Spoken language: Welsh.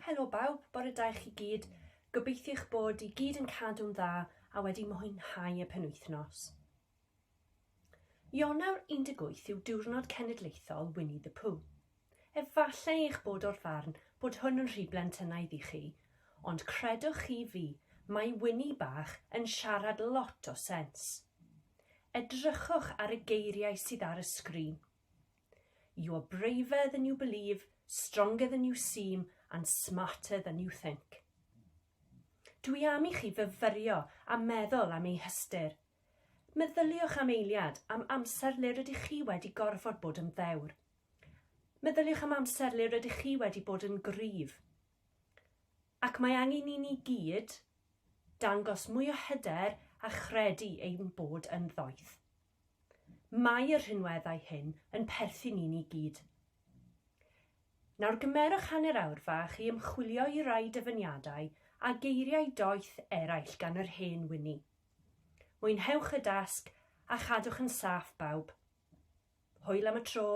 Helo bawb, bore da i chi gyd. Gobeithio eich bod i gyd yn cadw'n dda a wedi mwynhau y penwythnos. Ionawr 18 yw Diwrnod Cenedlaethol Winnie the Pooh. Efallai eich bod o'r farn bod hwn yn rhy blentynaidd i chi, ond credwch chi fi, mae Winnie bach yn siarad lot o sens. Edrychwch ar y geiriau sydd ar y sgrin. You are braver than you believe, stronger than you seem and smarter than you think. Dwi am i chi fyfyrio a meddwl am eu hystyr. Meddyliwch am eiliad am amser le rydych chi wedi gorfod bod yn ddewr. Meddyliwch am amser le rydych chi wedi bod yn gryf. Ac mae angen i ni gyd dangos mwy o hyder a chredu ein bod yn ddoeth. Mae y rhinweddau hyn yn perthyn i ni gyd. Nawr gymerwch hanner awr fach i ymchwilio i rai dyfyniadau a geiriau doeth eraill gan yr hen Winnie. Mwynhewch y dasg a chadwch yn saff bawb. Hwyl am y tro!